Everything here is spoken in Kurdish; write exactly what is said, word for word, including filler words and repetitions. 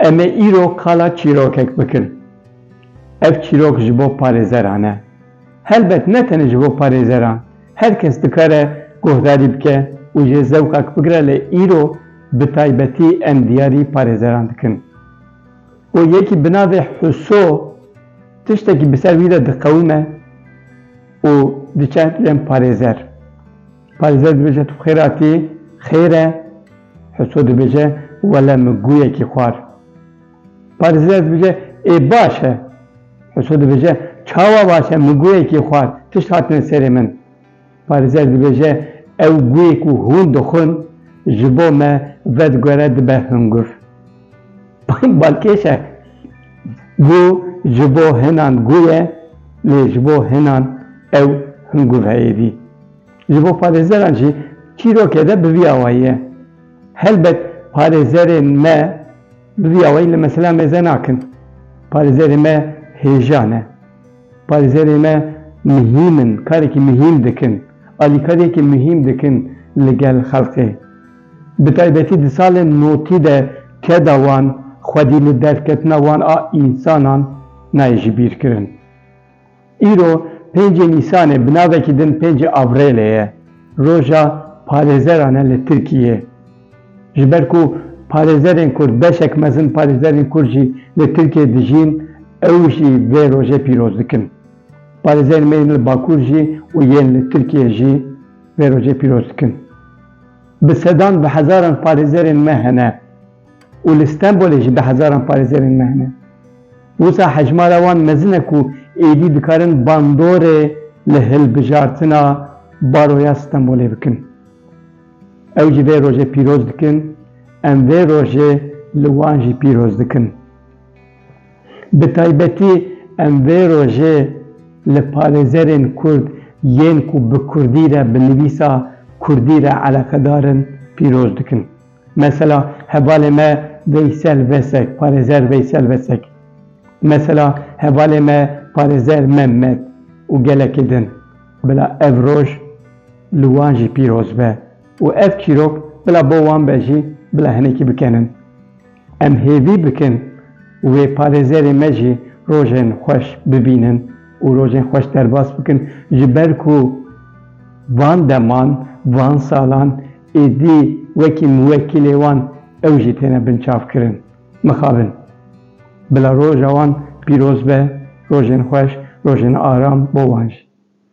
Em ê îro qala çîrokek bikin. Ev çîrok ji bo parêzeran e. Helbet ne tenê ji bo parêzeran. Her kes dikare guhdarî bike û jê zewqek bigire, lê îro bi taybetî em diyarî parêzeran dikin. Û yekî bi navê Huso tiştekî bi ser wî de diqewime û diçe cem parêzer. Parêzer dibêje, "Tu xêr hatî?" "Xêr e." Huso dibêje, "Wele min gûyekî xwar." Parêzer dibêje, "Ê baş e." Huso dibêje, "Çawa baş e? Min gûyekî xwar. Tişt hatine serê min." Parêzer dibêje, "Ew gûyê ku hûn dixwin, ji bo me vedigere dibe hunguv." Balkêş e. Gû ji bo hinan gû ye, lê ji bo hinan ew hunguv heye dî. Ji bo parêzeran jî çîrokê de bi vî awayî ye. Helbet parêzerên me bi vî awayî li mesela mêze nakin. Parêzerê me hêja ne. Parêzerê me muhîm in, karekî muhîm dikin, alîkariyekî muhîm dikin li gel xelkê. Bi taybetî di salên notî de keda wan xwedî li derketina wan a însanan nayê ji bîr kirin. Îro pêncê Nîsanê, bi navekî din pêncê Avrêlê ye. Roja parêzeran e li Tirkiyê. Ji ber ku parêzerên Kurd, beşek mezin parêzerên Kurd jî li Tirkiyê dijîn, ew jî vê rojê pîroz dikin. Parêzerên me yên li Bakur jî û yên li Tirkiyê jî vê rojê pîroz dikin. Bi sedan, bi hezaran parêzerên me hene û li Stenbolê jî bi hezaran parêzerên me hene. Wisa hejmara wan mezin e ku êdî dikarin bandorê li hilbijartina Baroya Stenbolê bikin. Ew jî vê rojê pîroz dikin, em vê rojê li wan jî pîroz dikin. Bi taybetî em vê rojê li parêzerên Kurd yên ku bi Kurdî re, bi nivîsa Kurdî re eleqedar in, pîroz dikin. Mesela hevalê me Veysel Vesek, parêzer Veysel Vesek. Mesela hevalê me parêzer Mehmet û gelekî din. Bila ev roj li wan jî pîroz be û ev çîrok bila bo wan be jî bila hinekî bikenin. Em hêvî bikin wê parêzerê me jî rojên xweş bibînin û rojên xweş derbas bikin, ji ber ku van deman, van salan êdî wekî muwekîlê wan ew jî têne binçavkirin. Mixabin. Bila roja wan pîroz be, rojên xweş, rojên aram bo wan jî.